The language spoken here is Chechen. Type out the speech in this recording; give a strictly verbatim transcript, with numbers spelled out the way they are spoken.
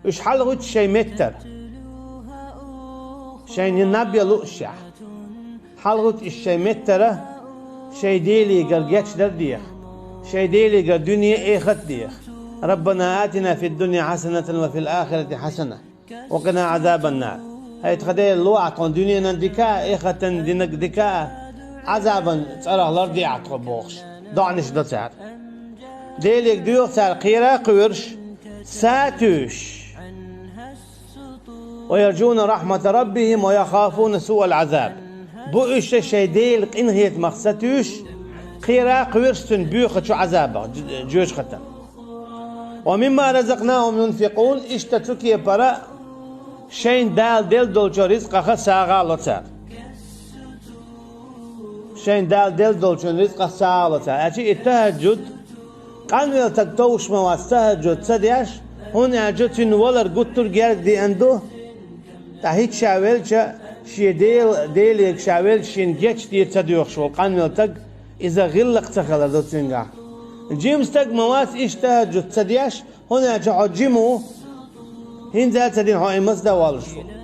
Уьш хьалхуьйту шайн меттара. Шайна наб я луъушехь. Хьалхуьйту уьш шайн меттара, шайн Делегара гечдар деха. Шайн Делегара дуьне, эхарт деха. ربنا آتنا في الدنيا حسنة وفي الآخرة حسنة وقنا عذاب النار. ХӀай тхан Дела, лохьа тхуна дуьненан дика а, эхартан динаг дика а, Ӏазабан цӀарах лардехьа тхо бохуш, доӀанаш до цара. Делега доьху цара кхера а кхоьруш, са а туьйсуш. ويرجون رحمة ربهم ويخافون سوء العذاب. Бу уьш шайн Делан къинхетамах сатуьйсуш, кхера а кхоьруш цуьнан боьхачу Ӏазабах, ж-, жоьжахатах. ومما رزقناهم ينفقون, иштта цу кепара шайна Дала делла долчу ризкъах сагӀа а ло цара. Шайна Дала делла долчун ризкъах сагӀа а ло цара. Аьлча и тахӀаджуд, къанвелла стаг товш ма вац тахӀаджуд ца деш, хӀунда аьлча цуьнан валар гуттар а герга деана ду, ткъа хӀинца ша велча, шен Дела, Делега ша велча, шена гечде ца доьхуш волу къанвелла стаг, иза гӀиллакх ца хилар ду цуьнгахь. Жима стаг ма вац иштта тахӀаджуд ца деш, хӀунда аьлча хьо жима ву, хӀинца а ца дина хьо и маса дан воллуш ву.